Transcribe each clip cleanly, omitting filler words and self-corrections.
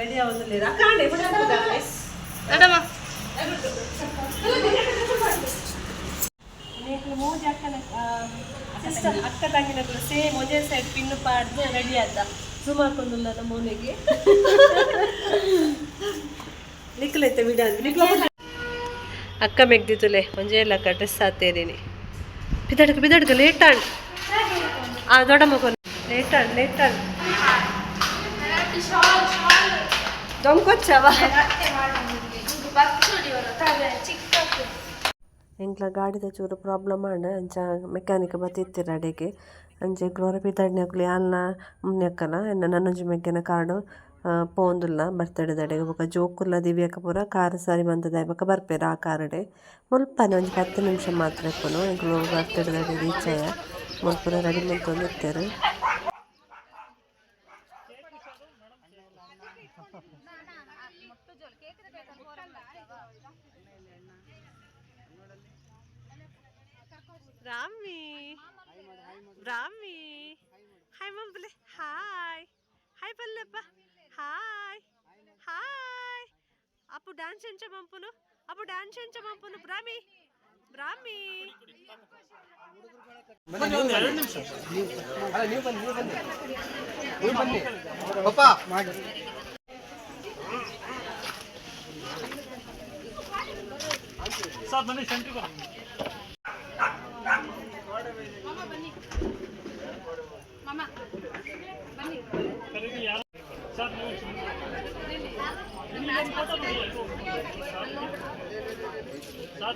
Ready ಆವೊಂದುಲ್ಲೆರ್ ಅಕ್ಕ ಆಂಡೆ ದೊಡ್ಡಮ್ಮ. ನೀಕ್ಲು ಮೂಜಿ ಅಕ್ಕನ ಸಿಸ್ಟರ್ ಅಕ್ಕ ತಂಗಿನಕುಲು ಸೇಮ್ ಒಂಜೇ ಸೈಡ್ ಪಿನ್ನು ಪಾಡ್ದು ರೆಡಿ ಆತ. ಜೂಮ್ ಹಾಕೊಂದುಲ್ಲ ನಮ್ಮ ಮೋನೆಗೆ. ನಿಕ್ಲೈತೆ ವಿಡ ನಿಕ್ಲ. ಅಕ್ಕ ಮೆಗ್ದಿತ್ತುಲೆ ಒಂಜೇ ಲಕ್ಕ ಡ್ರೆಸ್ ಆತೇರಿನಿ. ಬಿದಡ್ಕ ಬಿದಡ್ಕ, ಲೇಟ್ ಆಂಡ್. ಆ ದೊಡ್ಡ ಮಗು ಲೇಟ್ ಆಂಡ್, ಲೇಟ್ ಆಂಡ್. ದೊಂಕೊಚ್ಚವ. ಎಂಕ್ಲ ಗಾಡಿದ ಚೂರು ಪ್ರಾಬ್ಲಮ್ ಆಂಡ್. ಅಂಚ ಮೆಕ್ಯಾನಿಕ್ ಬತ್ತಿತ್ತೆರ್ ಅಡೆಗೆ. ಅಂಚ ಎಂಕ್ಲ ಒರ ಪಿದಾಡಿನಕುಲು ಯಾನ್ಲ ಮುನ್ಯಕ್ಕಲ ಎನ್ನ ನನೊಂಜಿ ಮೆಗ್ಗೆನ ಕಾರ್ಡ್ ಪೋವೊಂದುಲ್ಲ ಬರ್ತಡೆದಡೆಗ್. ಬೊಕ ಜೋಕುಲ್ಲ ದಿವ್ಯಕ್ಕ ಪೂರ ಕಾರ್ ಸರಿ ಮಂತುದು ಬೊಕ ಬರ್ಪೆರ್. ಆ ಕಾರುಡೆ ಮುಲ್ಪನೆ ಒಂಜಿ 10 ನಿಮಿಷ ಮಾತ್ರ ಇಪ್ಪುನು. ಎಂಕುಲು ಬರ್ತಡೆದಡೆ ರೀಚ್ ಆಯ. ಮುಲ್ಪ ಪೂರ ರೆಡಿ ಮಂತೊಂದಿತ್ತೆರ್. ಬ್ರಾಹ್ಮಿ, ಬ್ರಾಹ್ಮಿ, ಹಾಯ್ ಮಂಬಲೆ. ಹಾಯ್ ಹಾಯ್ ಪಲ್ಲಪ್ಪ. Hi hi. ಅಪ್ಪು ಡ್ಯಾನ್ಸ್ ಎಂಚ ಮಂಪುನು? ಅಪ್ಪು ಡ್ಯಾನ್ಸ್ ಎಂಚ ಮಂಪುನು? ಬ್ರಾಹ್ಮಿ, ಬ್ರಾಹ್ಮಿ. ಅಲ್ಲ, ನೀವು ಬನ್ನಿ, ನೀವು ಬನ್ನಿ, ನೀವು ಬನ್ನಿ ಪಪ್ಪ. ಸರ್, ಬನ್ನಿ, ಸೆಂಟ್ರಿಗೆ ಬನ್ನಿ. ಕರೀರಿ ಯಾರು ಸರ್ ನೀವು? ನಿಮ್ಗೊಂದು ಫೋಟೋ ಬಿಡಿ. Sir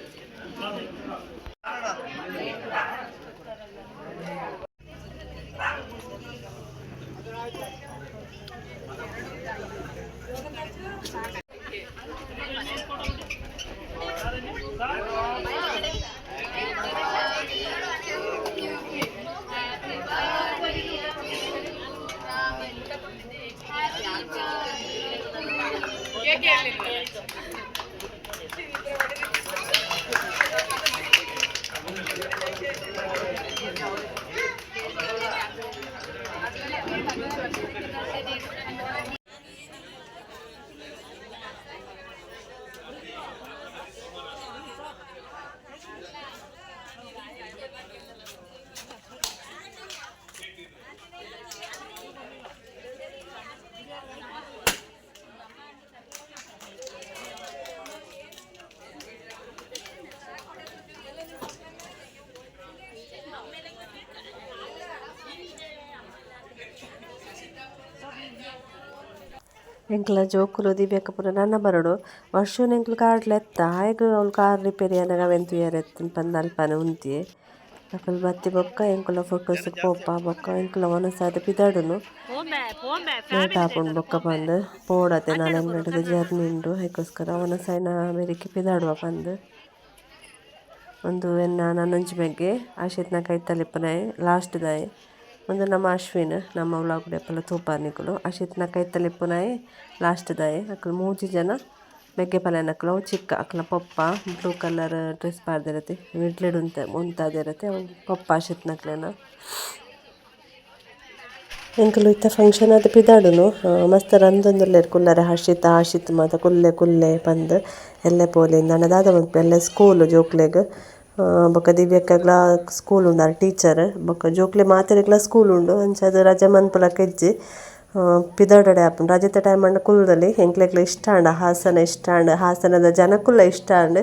sir. ಎಂಕ್ಲ ಜೋಕುಲು ದಿವ್ಯಕ್ಕ ಪೂರ ನನ ಬರೊಡು. ವರ್ಷೊನು ಎಂಕ್ಲು ಕಾರ್ ಲೆತ್ತ ಆಯಗ್ ಅವ್ಲು ಕಾರ್ ರಿಪೇರಿ ಆನಗ ಅವೆನ್ ತೂಯರೆ ಪಂದ್ ಅಲ್ಪನೆ ಉಂತಿಯೆ. ಅಕುಲು ಬತ್ತಿ ಬೊಕ್ಕ ಎಂಕುಲ ಫೋಟೋಸ್ ಪೋಪ. ಬೊಕ್ಕ ಎಂಕುಲ ವನಸಾದ್ ಪಿದಡುನು. ಲೇಟ್ ಆಪುಂಡು ಬೊಕ್ಕ ಪಂದ್ ಪೋಡತೆ. 4 ಗಂಟೆದ ಜರ್ನಿ ಉಂಡು. ಐಕೋಸ್ಕರ ವನಸಾಯಿನ ಬೆರಿಕೆ ಪಿದಾಡುವ ಪಂದ್. ಉಂದು ಎನ್ನ ನನೊಂಜಿ ಮೆಗ್ಗೆ ಆಶಿತ್ನ ಕೈತಲ್ ಇಪ್ಪುನಾಯೆ, ಲಾಸ್ಟ್ ದಾಯೆ. ಉಂದು ನಮ್ಮ ಅಶ್ವಿನ್. ನಮ್ಮ ವ್ಲಾಗ್ ಏಪಲ ತೂಪರ್ ನಿಕುಲು. ಆಶಿತ್ನ ಕೈತಲ್ ಇಪ್ಪುನಾಯೆ ಲಾಸ್ಟ್ ದಾಯೆ. ಅಕುಲು ಮೂಜಿ ಜನ ಮೆಗ್ಗೆ ಪಲಯನಕುಲು. ಅವು ಚಿಕ್ಕ ಅಕ್ಲ್ನ ಪೊಪ್ಪ ಬ್ಲೂ ಕಲರ್ ಡ್ರೆಸ್ ಪಾಡ್ದಿರತೆ, ಮಿಡ್ಲೆಡ್ ಉಂತ ಉಂತಾದಿರತೆ. ಅವು ಪೊಪ್ಪ ಆಶಿತ್ನಕ್ಲೆನ. ಎಂಕುಲು ಇತ್ತೆ ಫಂಕ್ಷನ್ ಆದ್ ಪಿದಾಡುನು. ಮಸ್ತ್ ರಂದೊಂದುಲ್ಲೆರ್ ಕುಲ್ಲರೆ. ಹರ್ಷಿತ ಹರ್ಷಿತ್ ಮಾತ ಕುಲ್ಲೆ ಕುಲ್ಲೆ ಪಂದ್. ಎಲ್ಲೆ ಪೋಲಿ ಆಂಡ ದಾದ ಮನ್ಪುವೆ, ಎಲ್ಲೆ ಸ್ಕೂಲ್ ಜೋಕ್ಲೆಗ್. ಬೊಕ ದಿವ್ಯಕ್ಕಗ್ಲಾ ಸ್ಕೂಲ್ ಉಂಡು, ಆರ್ ಟೀಚರ್. ಬೊಕ ಜೋಕ್ಲೆ ಮಾತೆರೆಗ್ಲಾ ಸ್ಕೂಲ್ ಉಂಡು. ಅಂಚಾದ್ ರಜೆ ಮನ್ಪುಲಕ ಇಜ್ಜಿ, ಪಿದಾಡಡೆ ಆಪುಂಡು. ರಜೆತ ಟೈಮ್ ಆಂಡ ಕುಲ್ದೊಲಿ. ಎಂಕ್ಲೆಗ್ಲ ಇಷ್ಟ ಆಂಡ್ ಹಾಸನ, ಇಷ್ಟ ಆಂಡ್. ಹಾಸನದ ಜನಕುಲ್ಲ ಇಷ್ಟ ಆಂಡ್.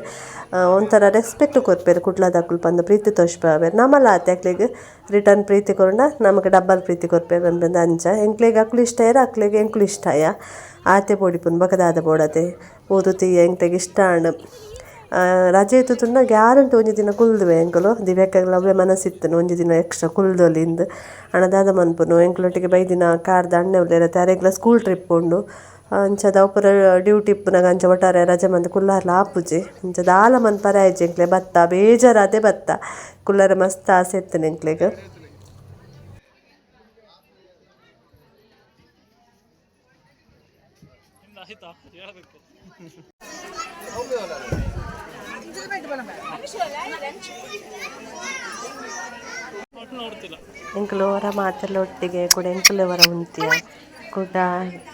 ಒಂಥರ ರೆಸ್ಪೆಕ್ಟ್ ಕೊರ್ಪೆರ್ ಕುಡ್ಲದಕುಲು ಪಂದ್ ಪ್ರೀತಿ ತೋಜ್ಪಾವೆರ್. ನಮಲ ಆತೆ ಅಕ್ಲೆಗ್ ರಿಟರ್ನ್ ಪ್ರೀತಿ ಕೊರ್ಂಡ ನಮಕ್ ಡಬ್ಬಲ್ ಪ್ರೀತಿ ಕೊರ್ಪೆರ್ ಪನ್ಪೆಂದ್. ಅಂಚ ಎಂಕ್ಲೆಗ್ ಅಕುಲು ಇಷ್ಟ ಆಯೆರ್, ಅಕ್ಲೆಗ್ ಎಂಕುಲು ಇಷ್ಟ ಆಯ. ಆತೆ ಬೋಡಿಪುನು, ಬೊಕ ದಾದ ಬೋಡತೆ. ಊರು ತೂಯ ಎಂಕ್ಲೆಗ್ ಇಷ್ಟ ಆಂಡ್. ರಜೆ ಇತ್ತುಂಡ ಗ್ಯಾರಂಟಿ ಒಂಜಿ ದಿನ ಕುಲ್ದುವೆ ಎಂಕುಲು. ದಿವ್ಯಕ್ಕಗ್ಲ ಅವ್ವೆ ಮನಸ್ಸಿತ್ತುಂಡು, ಒಂಜಿ ದಿನ ಎಕ್ಸ್ಟ್ರಾ ಕುಲ್ದೊಲಿಂದ್. ಆಂಡ ದಾದ ಮನ್ಪುನು, ಎಂಕ್ಲೊಟ್ಟಿಗೆ ಬೈದಿನ ಕಾರ್ದ ಅಣ್ಣೆ ಉಲ್ಲೆರ್ ಅತೆ, ಅರೆಗ್ಲ ಸ್ಕೂಲ್ ಟ್ರಿಪ್ ಉಂಡು. ಅಂಚಾದ್ ಅವು ಪೂರ ಡ್ಯೂಟಿ ಇಪ್ಪುನಗ ಅಂಚ ಒಟ್ಟಾರೆ ರಜೆ ಮಂತ್ ಕುಲ್ಲಾರ್ಲ ಆಪುಜಿ. ಅಂಚ ದಾಲ ಮನ್ಪರೆ ಆಯಿಜಿ ಎಂಕ್ಲೆ. ಬತ್ತ ಬೇಜಾರಾದೆ ಬತ್ತ. ಕುಲ್ಲರೆ ಮಸ್ತ್ ಆಸೆ ಇತ್ತುಂಡು ಎಂಕ್ಲೆಗ್. ಆಯ್ತಾ, ಹೇಳಬೇಕು. ಒಟ್ಟು ನೋಡ್ತಿಲ್ಲ. ಎಂಕುಲು ಒರ ಮಾತೆಲ್ಲ ಒಟ್ಟಿಗೆ ಕೂಡ ಎಂಕುಲೆ ಒರ ಉಂತಿಯ. ಕುಡ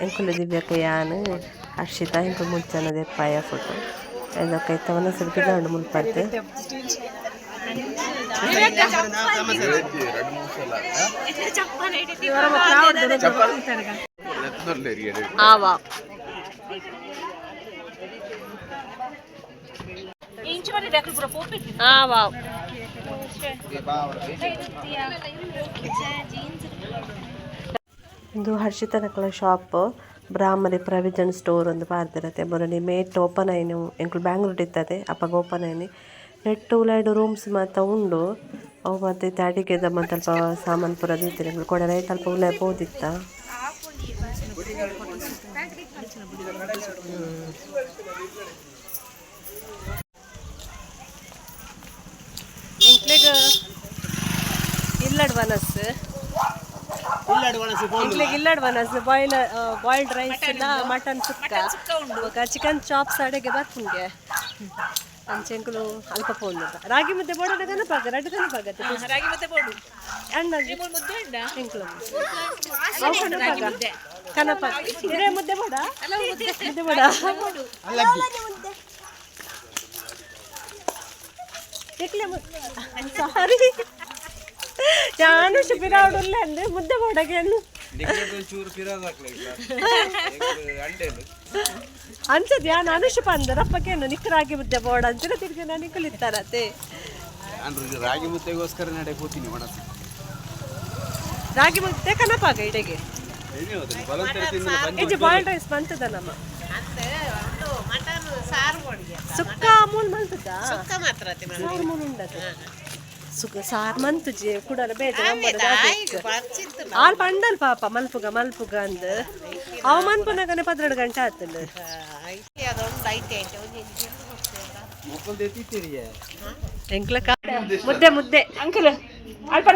ಎಂಕುಲು ದಿವ್ಯಕ್ಕ ಯಾನ್ ಹರ್ಷಿತಾ ಎಂಕುಲು ಮೂಜಿ ಜನ ದೆಪ್ಪಾಯ ಫೋಟೋ. ಬೊಕ್ಕ ಇತ್ತೆ ವನಸ್ ಪಿದಾಡುಂಡು ಮುಲ್ಪರ್ದ್. ಉಂದು ಹರ್ಷಿತನಕುಲ ಶಾಪ್ ಬ್ರಾಹ್ಮರಿ ಪ್ರಾವಿಜನ್ ಸ್ಟೋರ್ ಒಂದು ಪಾರ್ದಿರತೆ. ಮೊರನಿ ಮೇಟ್ ಓಪನ್ ಆಯಿನ ಎಂಕುಲು ಬ್ಯಾಂಗ್ಳೂರ್ ಇತ್ತದೆ ಅಪಗ ಓಪನ್ ಆಯಿನಿ. ನೆಟ್ಟ್ ಉಲಾಯ್ಡ್ ರೂಮ್ಸ್ ಮಾತ ಉಂಡು. ಅವು ಮಾತ ಇತ್ತೆ ಅಡಿಗೆದ ಮಾತ ಅಲ್ಪ ಸಾಮಾನ್ ಪೂರ ದೀತೆರ್ ಎಂಕುಲು ಕೋಡೆ ನೈಟ್ ಅಲ್ಪ ಉಲಾಯ್ ಪೋದಿತ್ತ. ಎಂಕ್ಲೆಗ್ ಇಲ್ಲಡ್ ವನಸ್ ಎಂಕ್ಲೆಗ್ ಇಲ್ಲಡ್ ವನಸ್ ಬಾಯ್ಲ್ಡ್ ರೈಸ್ ಇಲ್ಲ ಮಟನ್ ಸುಕ್ಕ ಬೊಕ ಚಿಕನ್ ಚಾಪ್ಸ್ ಅಡೆಗೆ ಬರ್ಪುಂಗೆ ಅಂಚ ಎಂಕುಲು ಅಲ್ಪ ಪೋಂದು ರಾಗಿ ಮುದ್ದೆ ಬೋಡಡ ಕನಪಾಗ ರಡ್ಡ್ ಕನಪಾಗ ರಾಗಿ ಮುದ್ದೆ ಬೋಡು. ಅಣ್ಣ. ಮುದ್ದೆ ಉಂಡ. ಎಂಕುಲು ಅವು ಕನಪಾಗ ಕನಪಾಗ ಇರೇ ಮುದ್ದೆ ಬೋಡ ಮುದ್ದೆ ಬೋಡ ಸಾರಿ ಯಾನು ಶಿಬಿರಾವುಡುಲ್ಲ ಅಂದ್ರೆ ಮುದ್ದೆ ಬೋಡಗೆ ಅಂಚದ್ ಯಾನ್ ಅನುಷ ಪಂದರಪ್ಪಕೇನು ನಿಕ್ ರಾಗಿ ಮುದ್ದೆ ಬೋಡ ಅಂಚಿನ ತಿರ್ಗಿ ನಾನು ನಿಕ್ಕುಲಿತ್ತಾರತೆ. ರಾಗಿ ಮುದ್ದೆಗೋಸ್ಕರ ನಡೆ ಕೂತೀನಿ ಒಣಸು. ರಾಗಿ ಮುದ್ದೆ ಕನಪಾಗ ಇಡೆಗೆ ಇಜ್ಜಿ ಬಾಯ್ಲ್ಡ್ ರೈಸ್ ಮಂತದ ನಮ್ಮ ಸುಕ್ಕ ಮೂಲ್ ಮಂತದ ಸಾರು ಮೂಲ್ ಉಂಡದು ಸುಕ್ಕ ಸಾರು ಮಂತುಜಿ ಕುಡಲ ಬೇಜ ಆಲ್ ಪಂಡಲ್ ಪಾಪ ಮಲ್ಪುಗ ಮಲ್ಪುಗ ಅಂದ್ ಅವ ಮನ್ಪುನಗನೆ 12 ಗಂಟೆ ಆತಂಡ್. ಎಂಕ್ಲ ಮುದ್ದೆ ಮುದ್ದೆ ಅಂಕಲ್ ಅಲ್ಪ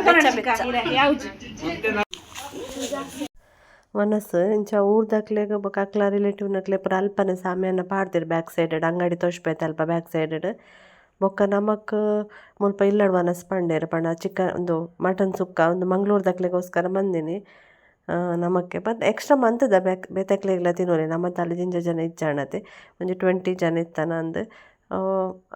ವನಸ್ ಇಂಚ ಊರ್ದಕ್ಲೆಗ್ ಬೊಕ ಅಕ್ಲ ರಿಲೇಟಿವ್ ನಕ್ಲೆ ಪೂರ ಅಲ್ಪನೆ ಸಾಮ್ಯಾನ ಪಾಡ್ದೆರ್ ಬ್ಯಾಕ್ ಸೈಡ್ ಅಂಗಡಿ ತೋಜ್ಪೆತ್ ಅಲ್ಪ ಬ್ಯಾಕ್ ಸೈಡ್. ಬೊಕ್ಕ ನಮಕ್ ಮುಲ್ಪ ಇಲ್ಲಡ್ ವನಸ್ ಪಂಡೆರ್ ಪಂಡ ಚಿಕನ್ ಉಂದು ಮಟನ್ ಸುಕ್ಕ ಉಂದು ಮಂಗಳೂರ್ದಕ್ಲೆಗೋಸ್ಕರ ಮಂದಿನಿ ನಮಕ್ಕೆ ಬಟ್ ಎಕ್ಸ್ಟ್ರಾ ಮಂತುದ ಬೇತೆಕ್ಲೆಗ್ಲ ತಿನೊಲಿ ನಮತ ಅಲ್ಲಿ ಜಿಂಜ ಜನ ಇಜ್ಜಾಂಡತೆ ಒಂಜಿ 20 ಜನ ಇತ್ತನ ಅಂದ್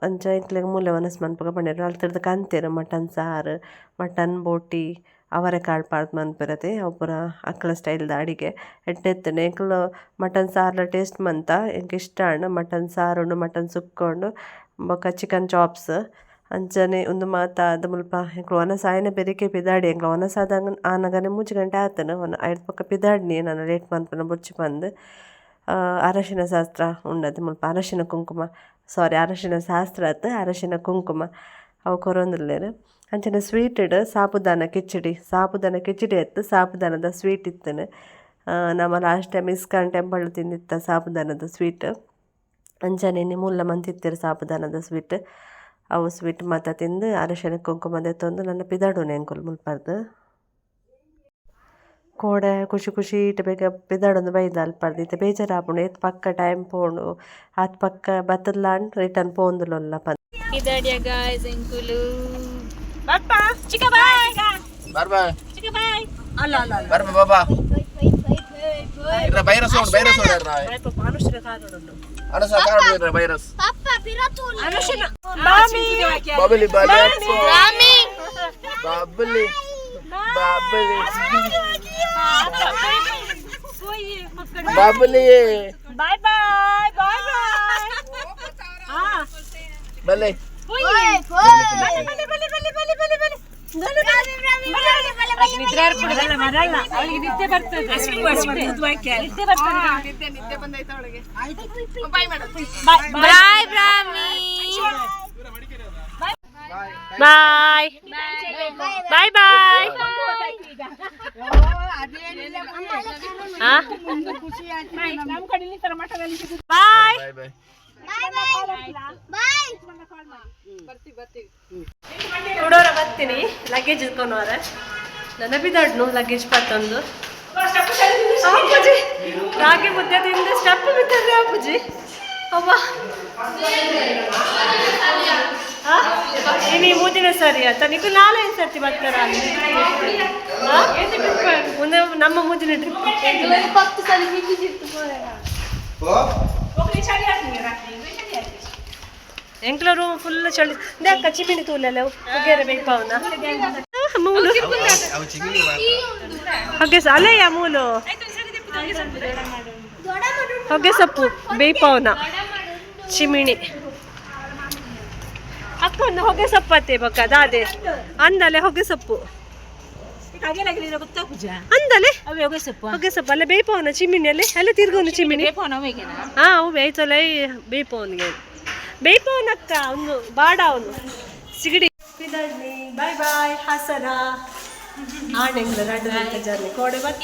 ಅಂಚ ಎಂಕ್ಲೆಗ್ ಮೂಲೆ ವನಸ್ ಮನ್ಪುಗ ಪಂಡೆರ್ ಅಲ್ತುರ್ದು ಕಂತೆರ್ ಮಟನ್ ಸಾರು ಮಟನ್ ಬೋಟಿ ಅವರೆಕಾಳು ಪಾಡ್ದ್ ಮನ್ಪುರತೆ ಅವು ಪೂರ ಅಕ್ಲ ಸ್ಟೈಲ್ದ ಅಡಿಗೆ ಎಡ್ಡೆ ಇತ್ತುಂಡು. ಎಂಕುಲು ಮಟನ್ ಸಾರ್ಲ ಟೇಸ್ಟ್ ಮಂತ ಎಂಕ್ ಇಷ್ಟ ಆಂಡ್ ಮಟನ್ ಸಾರು ಉಂಡು ಮಟನ್ ಸುಕ್ಕ ಉಂಡು ಬೊಕ ಚಿಕನ್ ಚಾಪ್ಸ್ ಅಂಚನೆ ಉಂದು ಮಾತ ಆದ್ ಮುಲ್ಪ ಎಂಕುಲು ವನಸ್ ಆಯಿನ ಬೆರಿಕೆ ಪಿದಾಡಿ ಎಂಕ್ಲ ವನಸ್ ಆದ್ ಆನಗನೆ 3 ಗಂಟೆ ಆತುಂಡು ಐರ್ದ್ ಬೊಕ ಪಿದಾಡ್ನಿ ನನ ಲೇಟ್ ಮನ್ಪುನ ಬೊರ್ಚಿ ಪಂದ್. ಅರಶಿನ ಶಾಸ್ತ್ರ ಉಂಡತೆ ಮುಲ್ಪ ಅರಶಿನ ಕುಂಕುಮ ಸಾರಿ ಅರಶಿನ ಶಾಸ್ತ್ರ ಅತ್ತ್ ಅರಶಿನ ಕುಂಕುಮ ಅವು ಕೊರೊಂದುಲ್ಲೆರ್. ಅಂಚನೆ ಸ್ವೀಟ್ ಸಾಬುದಾನ ಕಿಚಡಿ ಸಾಬುದಾನ ಕಿಚಡಿ ಅತ್ತ್ ಸಾಬುದಾನದ ಸ್ವೀಟ್ ಇತ್ತುಂಡು. ನಮ ಲಾಸ್ಟ್ ಟೈಮ್ ಇಸ್ಕಾನ್ ಟೆಂಪಲ್ ತಿಂದಿತ್ತ ಸಾಬುದಾನದ ಸ್ವೀಟ್ ಅಂಚನೆ ಇನಿ ಮೂಲ ಮಂತಿತ್ತೆರ್ ಸಾಬುದಾನದ ಸ್ವೀಟ್ ಅವು ಸ್ವೀಟ್ ಮಾತ ತಿಂದು ಅರಶಿನ ಕುಂಕುಮ ದೆತ್ತೊಂದು ನನ ಪಿದಾಡುನೆ ಎಂಕುಲು ಮುಲ್ಪರ್ದ್. ಕೋಡೆ ಖುಷಿ ಖುಷಿ ಇಟ್ಟು ಬೇಗ ಪಿದಾಡೊಂದು ಬೈದ ಅಲ್ಪರ್ದ್ ಇತ್ತೆ ಬೇಜಾರ್ ಆಪುಂಡು ಏತ್ ಪಕ್ಕ ಟೈಮ್ ಪೋಂಡು ಆತ್ ಪಕ್ಕ ಬತ್ತುದ್ಲಾಂಡ್ ರಿಟರ್ನ್ ಪೋವೊಂದುಲ್ಲ ಪಂದ್. ಪಿದಾಡಿಯ ಗಾಯ್ಸ್ ಎಂಕುಲು ಚಿಕ್ಕ ಬಾಯ್. ಬಾಯ್ ಚಿಕ್ಕ ಬಾಯ್. ಅಲ್ಲ ಅಲ್ಲ ಅಲ್ಲ ಬಾಯ್ ಬಾಬಾ ಇರ ವೈರಸ್ ಉಂಡು ವೈರಸ್ ಉಂಡು ಅನುಷ್ಠ ಕಾರಣ ಅನುಷ ಕಾರಣ ಇರ ವೈರಸ್ ಅನುಷ್ಠ ಮಾಮಿ ಬಬಲಿ ಬಲಿ Babali Babali Babali boy bye bye boy ಹಾ ಬಲೆ ಬಲೆ ಬಲೆ ಬಲೆ ಬಲೆ ಬಲೆ ಬಲೆ ಬಲೆ ಅವಳಿಗೆ ನಿದ್ದೆ ಬರ್ತದೆ, ನಿದ್ದೆ ಬರ್ತದೆ. Bye Brahmi, bye bye bye. Bye bye bye. ಕುಡೋರ ಬರ್ತೀನಿ ಲಗೇಜ್ ಇಟ್ಕೊಂಡವರ ನನ್ನ ಬಿದಾಡ್ನು ಲಗೇಜ್ ಪತ್ತೊಂದು ಅಪ್ಪುಜಿ ರಾಗಿ ಮುದ್ದೆ ತಿಂದು ಸ್ಟೆಪ್ ಬಿತ್ತಂದ್ರೆ ಅಪ್ಪುಜಿ ಅವ್ವ. ಇನಿ ಮೂಜಿನ ಸರಿ ಆತ ನಿಕ್ಕು ನಾಳೆ ಸರ್ತಿ ಬರ್ತಾರ ಮುಂದೆ ನಮ್ಮ ಮೂಜಿನ ಟ್ರಿಪ್. ಎಂಕ್ಲ ರೂಮ್ ಫುಲ್ ಚಳಿ. ಅಕ್ಕ ಚಿಮಿಣಿ ತೂಲೆಲ್ಲ ಹೊಗೆರೆ ಬೇಕಾವನ ಮೂಲು. ಹೊಗೆ ಅಲೆಯ ಮೂಲು ಹೊಗೆ ಸೊಪ್ಪು ಬೇಯ್ಪವನ ಚಿಮಿಣಿ. ಅಕ್ಕ ಒಂದು ಹೊಗೆ ಸೊಪ್ಪತ್ತೆ ಬೊಕ್ಕ ದಾದೆ ಅಂದಲೆ ಹೊಗೆ ಸೊಪ್ಪು ಅಂದಲೆ ಹೊಗೆ ಸೊಪ್ಪು ಅಲ್ಲ ಬೇಯ್ಪವನ ಚಿಮಿಣಿ ಅಲ್ಲಿ ಅಲ್ಲೇ ತಿರ್ಗೋನು ಚಿಮಿಣಿ. ಹಾ ಅವು ಬೇಯ್ತಲ್ಲ ಬೇಯ್ಪವನಿಗೆ ಬೇಯ್ಪವನ ಅಕ್ಕ ಅವನು ಬಾಡ ಅವನು ಸಿಗಡಿ. ಬಾಯ್ ಬಾಯ್ ಹಾಸನ ಆಣೆಂಗ್ಲ ರಡ್ಡು ಜರ್ನಿ ಕೋಡೆ ಬತ್ತ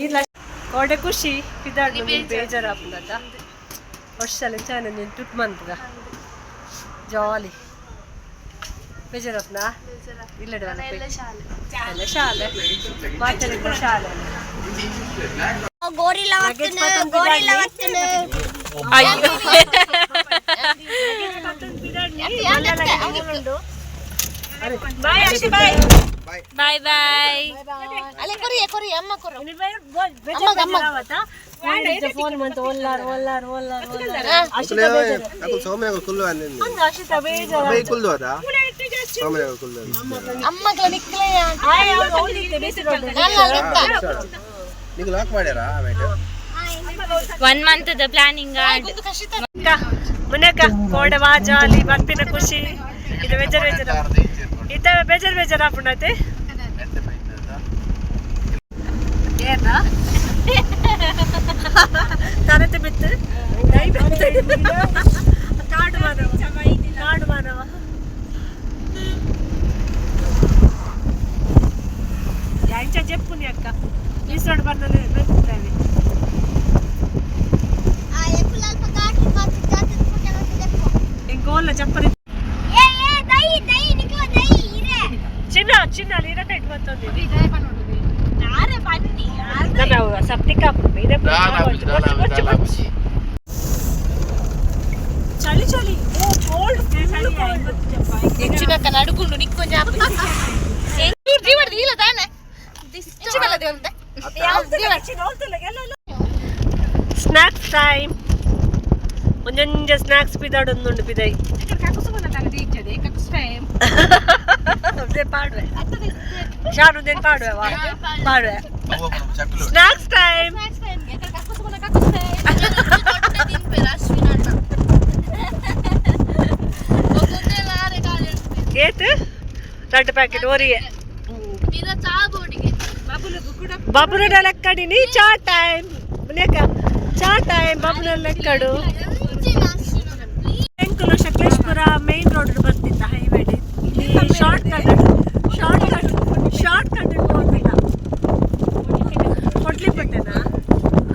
ಇಲ್ಲ ಕೋಡೆ ಖುಷಿ ಪಿದಾಡ್ಲು ಬೇಜಾರಾಪುಂಡತ ವರ್ಷಲ ಚಾನ ನೀನು ಟ್ರಿಪ್ ಮಂತದ ಜಾಲಿ ಬೇಜಾರಾಪುನ ಇಲ್ಲ ಎಲ್ಲ ಶಾಲೆ ಮಾತಾಡಿದ ಶಾಲೆ. ಗೋರಿಲ್ಲ. ಗೋರಿಲ್ಲ. ಅಯ್ಯೋ. ಬಾಯ್ ಅಕ್ಷಿ, ಬಾಯ್ ಬಾಯ್ ಬಾಯ್. ಅಲ್ಲೇ ಕೊರಿ ಕೊರಿ ಅಮ್ಮ ಕೊರು. ಫೋನ್ ಮಂತ ಒಲ್ಲಾರ್ ಒಲ್ಲಾರ್ ಒಲ್ಲಾರ್. ಸೌಮ್ಯ ಕುಲ್ಲು ಅಂದಿದ್ದು. ಅಶಿತ ಬೇಜಾರ. ಕುಲ್ದು ಅದ ಸೌಮ್ಯ ಕುಲ್ದು. ಅಮ್ಮಗಳ ನಿಕ್ಲೆ. ನೀವು ಲಾಕ್ ಮಾಡ್ಯಾರಾ ಆಮೇಲೆ? ಒನ್ ಮಂತ್ ಪ್ಲಾನಿಂಗ್. ಮುನಕ ಕೋಡೆ ವಾ ಜಾಲಿ ಬರ್ಪಿನ ಖುಷಿ ಇದು. ಬೇಜಾರ್ ಬೇಜಾರ ಇತ್ತ ಬೇಜಾರ್ ಬೇಜಾರ್ ಆಪುಂಡತೆ ಏನ ತರತೆ ಬಿತ್ತು ದೈ ಬಿತ್ತು ಕಾಡು ಮಾನವ ಕಾಡು ಮಾನವ. ಯಾಂಚ ಜೆಪ್ಪುನಿ ಅಕ್ಕ ಈಸೋಡ್ ಬಂದಲ್ಲಿ ಬೆತ್ತೇವೆ. ಗೋಲ ಚಪ್ಪಲಿ. ಚಿನ್ನ ಚಿನ್ನ ಅಲ್ಲಿ ಇರಕ ಇಟ್ಟು ಬರ್ತದೆ. ನಮ್ಮ ಸಪ್ತಿ ಕಾಪು ಇದೆ. ಚಳಿ ಚಳಿ ಓ ಕೋಲ್ಡ್. ಹೆಚ್ಚಿನಕ್ಕ ನಡುಗುಂಡು ನಿಕ್ಕೊಂಜ ಜೀವಡ್ದು ಇಲ್ಲ ತಾನೆ. Snacks time. ಒಂಜೊಂಜ ಸ್ನಾಕ್ಸ್ ಪಿದಾಡೊಂದುಂಡು ಪಿದೈ ಪಾಡುವೆ ಶಾನು ಪಾಡುವೆ ವಾ ಪಾಡುವೆ. Snacks time. ಏತ್ ದೊಡ್ಡ ಪ್ಯಾಕೆಟ್ ಓರಿಯೆ ಬಬುನ ಲೆಕ್ಕಡಿನಿ. ಚಾ ಟೈಮ್ ಲೇಕ ಚಾ ಟೈಮ್ ಬಬುನ ಲೆಕ್ಕಡು. ಎಂಕುಲು ಸಕಲೇಶ್ಪುರ ಮೇನ್ ರೋಡ್ ಬರ್ತಿದ್ದ ಹೈವೇ. ಇಲ್ಲಿ short cut short cut short cut ಹೋಗಿಲ್ಲ. ಕೊಡ್ಲಿಪೇಟೆನಾ?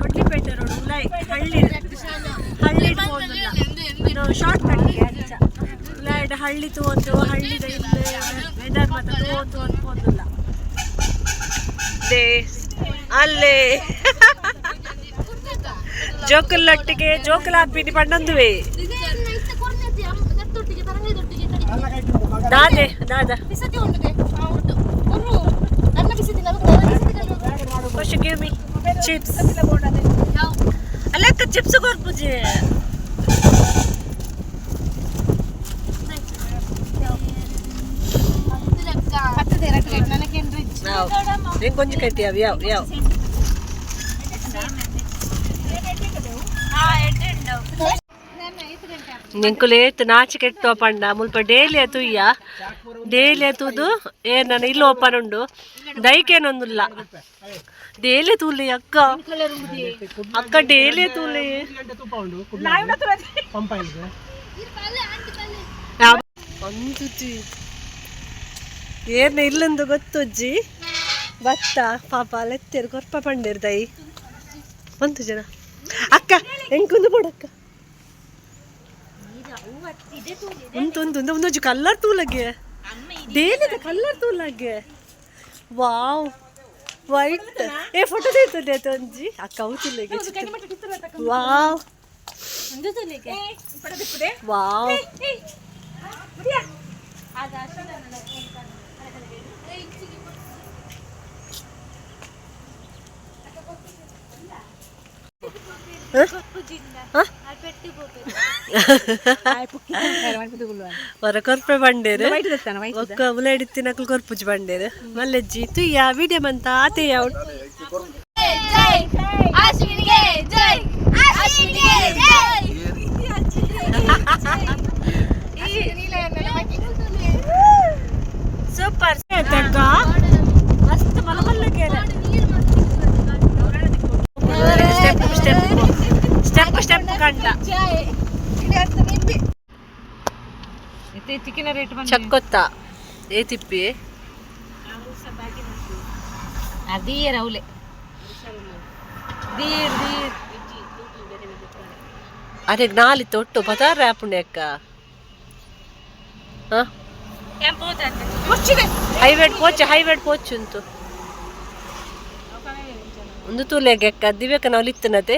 ಕೊಡ್ಲಿಪೇಟೆ ರೋಡ್ ಉಲೈ ಹಳ್ಳಿ ಹಳ್ಳಿ ಹೋಗಿಲ್ಲ ಶಾರ್ಟ್ ಕಟ್ಗೆ ಅಂಚ. ಉಲಾಯ್ಡ್ ಹಳ್ಳಿ ತೋತು ಹಳ್ಳಿದ ಇಲ್ಲಿ ವೆದರ್ ಮತ್ತೆ ತೋತು ಅಂತ ಹೋದಿಲ್ಲ. ಅಲ್ಲೇ ಜೋಕುಲ್ಲೊಟ್ಟಿಗೆ ಜೋಕುಲ ಹಾಕ್ಬಿಟ್ಟು ಪಣ್ಣೊಂದುವೆ ದಾದೆ ದಾದ. ಖುಷಿ ಗಿವ್ ಮೀ ಚಿಪ್ಸ್ ಅಲ್ಲಕ್ಕ ಚಿಪ್ಸ್ ಕೊರ್ಪುಜಿ. ನಿಂಗೆ ಕೊಂಚ ಕಟ್ಟಿ ಯಾವ ಯಾವ ಯಾವ ನಿಂಕುಲೇತ್ ನಾಚಿಕೆಟ್ಟೋ ಪಂಡ ಮುಲ್ಪ ಡೇಲಿ ತುಯ್ಯ ಡೇಲಿ ತೂದು ಏ ನಾನು ಇಲ್ಲ ಓಪನ್ ಉಂಡು ದೈಕೇನೊಂದುಲ್ಲ ಡೇಲಿ ತೂಲಿ ಅಕ್ಕ ಅಕ್ಕ ಡೇಲಿ ತೂಲಿ ಅಂಜುಜಿ ಏನ ಇಲ್ಲಂದು ಗೊತ್ತುಜ್ಜಿ ಬತ್ತ ಪಾಪ ಲೆತ್ತೇರು ಕೊರ್ಪ ಪಂಡೇರು ದೈ ಬಂತು ಜನ ಅಕ್ಕ ಎಂಕೊಂದು ಬೋಡಕ್ಕ ಉಂಟು ಉಂಟು ಉಂಟು ಒಂದೊಂದು ಕಲ್ಲರ್ ತೂಲಗೆ ಡೇಲಿದ ಕಲ್ಲರ್ ತೂಲಗೆ. ವಾವ್ ವೈಟ್ ಏ ಫೋಟೋ ದೇತದೆ ಒಂಜಿ ಅಕ್ಕ ಔತಿಲ್ಲಗೆ. ವಾವ್. ವಾವ್. ಹೊರ ಕೊರ್ಪೆ ಬಂಡೇರು ಒಕ್ಕ ಉಲೇಡಿತ್ತಿ ನಕಲ್ ಕೊರ್ಪುಜಿ ಬಂಡೇರು ಮಲ್ಲೆಜ್ಜಿ ತುಯ್ಯ ವಿಡಿಯೋ ಮಂತ ಆತೆಯ. ಜೈ ಅಶ್ವಿನಿಗೆ, ಜೈ ಅಶ್ವಿನಿಗೆ ಜೈ. ಸೂಪರ್ ಮಸ್ತ್ ಮಲಮಲ್ಲಗೆ. Step step step step ಕಂಡ. ಚಕ್ಕೊತ್ತ ಏ ತಿಪ್ಪಿ. ಅದೇ ರೌಲೆ. ಅರೆ ನಾಲಿ ತೊಟ್ಟು ಪದಾರ ಆಪುಂಡೆ ಅಕ್ಕ. ಹೈವೇಡ್ ಪೋಚು, ಹೈವೇಡ್ ಪೋಚು ಉಂಟು ಒಂದು ತೂಲೆಗೆ ಅಕ್ಕ. ದಿವ್ಯಕ್ಕ ನಾವು ಲಿತ್ತನತೆ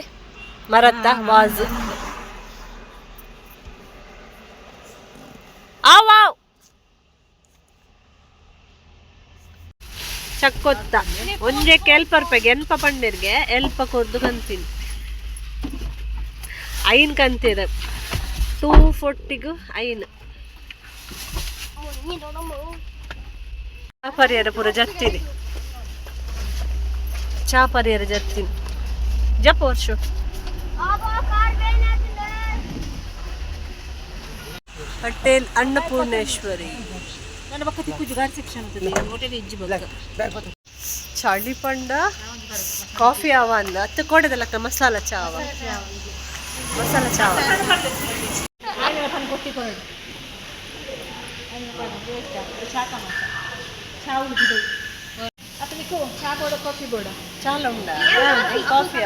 ಮರತ್ತ ವಾಜ್ ಆವ್ ಆವ್. ಚಕ್ಕೊತ್ತ ಒಂಜೆ ಎಲ್ಪ ರೂಪಾಯಿಗೆ ಎನ್ಪ ಪಂಡೇರ್ಗೆ ಎಲ್ಪ ಕೊರ್ದು ಕಂತೀನಿ. ಐನ್ ಕಂತೀರ 240ಗೂ ಐನ್. ಚಾ ಪರಿಯರ ಪೂರ ಜತ್ತಿನಿ, ಚಾ ಪರಿಯರ ಜತ್ತಿನಿ. ಜಪ್ಪ ವರ್ಷ. ಪಟೇಲ್ ಅನ್ನಪೂರ್ಣೇಶ್ವರಿ. ಚಳಿ ಪಂಡ ಕಾಫಿ ಆವ ಅಂದ ಅತ್ತ ಕೊಡದಲ್ಲಕ್ಕ. ಮಸಾಲ ಚಾವ, ಮಸಾಲ ಚಾವ. ಚಾಲ ಉಂಡ ಕಾಫಿ.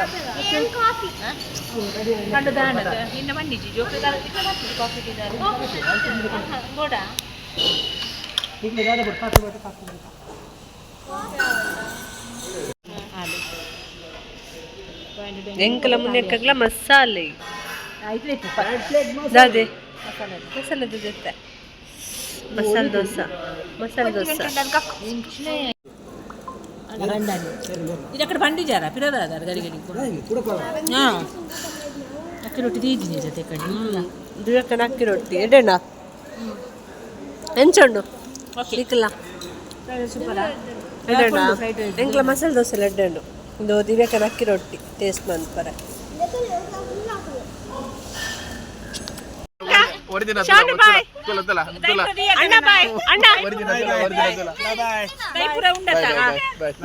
ಎಂಕಲ ಮುನ್ನೆಕ್ಕಗ್ಲ ಮಸಾಲೆ ದಾದೆ ಮಸಾಲೆ ಜೊತೆ ಮಸಾಲೆ ದೋಸೆ, ಮಸಾಲೆ ದೋಸೆ. ಇದು ಅక్కడ ಬಂಡಿಜಾರ ಪಿರದಾರ ಗಡಿ ಗಡಿ. ಹಾಂ, ಅಕ್ಕಿ ರೊಟ್ಟಿ ದೀದಿನಿ ಜೊತೆ ಕಡಿ. ದಿವಕ್ಕನ ಅಕ್ಕಿ ರೊಟ್ಟಿ ಎಡೆಣ್ಣ ಎಂಚುಂಡು ನಿಕ್ಕಲ್ಲ ಎಡೆಣ್ಣ. ಎಂಕ್ಲ ಮಸಾಲೆ ದೋಸೆ ಎಡ್ಡೆಂಡು. ಇಂದು ದಿವ್ಯಕ್ಕನ ಅಕ್ಕಿ ರೊಟ್ಟಿ ಟೇಸ್ಟ್ ಮನ್ಪರೆ. ಶಾನು ಬಾಯ್, ಅಣ್ಣ ಬಾಯ್, ಅಣ್ಣ ಬಾಯ್ ಬಾಯ್.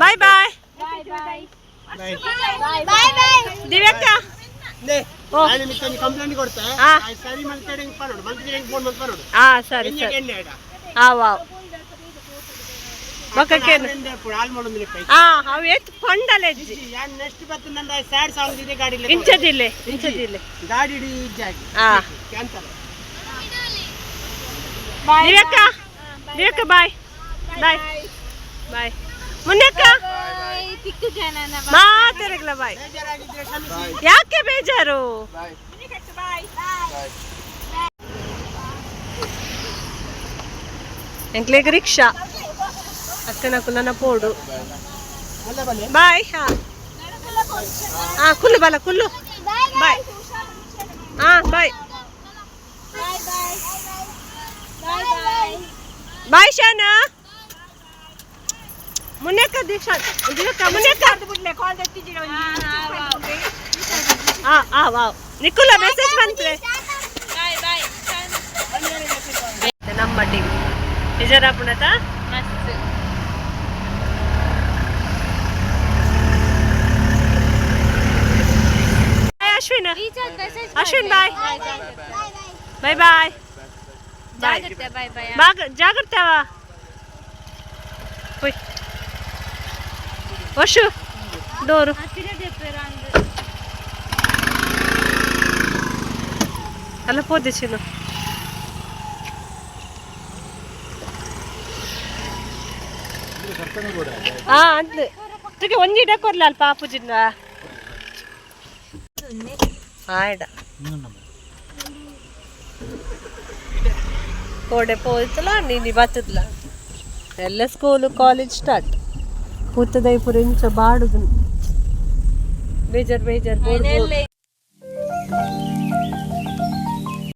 Bye bye. ದಿವ್ಯಕ್ಕ. ಕಂಪ್ಲೇಂಟ್ ಕೊಡ್ತೆ. ಹಾ. ಸರಿ ಮಲ್ತೇನೆ ಪನೋಡು, ಮಲ್ತಿದ್ರೆ ಫೋನ್ ಮಲ್ಪನೋಡು. ಹಾ, ಸರಿ ಸರಿ. ಹಾ ವಾವ್ ಬೊಕ್ಕಕ್ಕೇನು? ಹಾಲ್ ಮಾಡೋದು. ಹಾ, ಅವು ಎತ್ ಪಂಡಲೆಜ್ಜಿ. ಯಾನ್ ನೆಕ್ಸ್ಟ್ ಬತ್ತು ನನ್ನ ಸ್ಯಾಡ್ ಸಾಂಗ್ ಇದೆ ಗಾಡಿ. ಇಂಚದಿಲ್ಲೆ ಇಂಚದಿಲ್ಲೆ. ಗಾಡಿ ಇಜ್ಜಾಗಿ. ಹಾ. ಕ್ಯಾನ್ಸಲ್. ದಿವ್ಯಕ್ಕ, ದಿವ್ಯಕ್ಕ ಬಾಯ್ ಬಾಯ್ ಬಾಯ್. ಮುನ್ನಕ್ಕ ಮಾತಾಡಗ್ಲ ಬಾಯ್. ಬೇಜಾರಾಗಿದ್ರೆ ಕ್ಷಮಿಸಿ. ಯಾಕೆ ಬೇಜಾರು? ಎಂಕ್ಲೇಗ್ ರಿಕ್ಷಾ ಅಕ್ಕನ ಕುಲ್ಲನ ಪೋಡು. ಬಾಯ್. ಹಾ ಹಾ, ಕುಲ್ಲು ಬಲ ಕುಲ್ಲು. ಬಾಯ್. ಹಾ, ಬಾಯ್ ಬಾಯ್. ಶಾನ ಮುನ್ನೆಕ್ಕ ದೀಕ್ಷಾ ದಿನಕ್ಕ ಮುನ್ನೆಕ್ಕ. ಹಾ ಹಾ ವಾವ್ ನಿಕ್ಕುಲ್ಲ ಮೆಸೇಜ್ ಬಂತ್ರೆ. Bye bye. ನಮ್ಮ ಟೀಮ್ ನಿಜರಾಪುಣತ. ಮಸ್ತ್. Ashwin, Ashwin bye bye bye bye. ಜಾಗ್ರತೆ, ಬಾಯ್ ಬಾಯ್. ಬಾಗ ಜಾಗ್ರತೆ ಅವ. ಹೋಯ್ ವರ್ಷು ಡೋರು ಅಲ್ಲ ಪೋದೆ ಚಿನ್ನು. ಹಾ ಅಂದ್ ತುಗೆ ಒಂಜಿ ಕೊರ್ಲ ಅಲ್ಪ ಆಪುಜಿಂದ ಆಯ್ಡ. ಕೋಡೆ ಪೋಯ್ತಲ ನೀನಿ ಬತ್ತದ್ಲ. ಎಲ್ಲ ಸ್ಕೂಲು ಕಾಲೇಜ್ ಸ್ಟಾರ್ಟ್. ಪೂತದೈ ಪೂರ ಇಂಚ ಬಾಡುದು, ಬೇಜಾರ್ ಬೇಜಾರ್.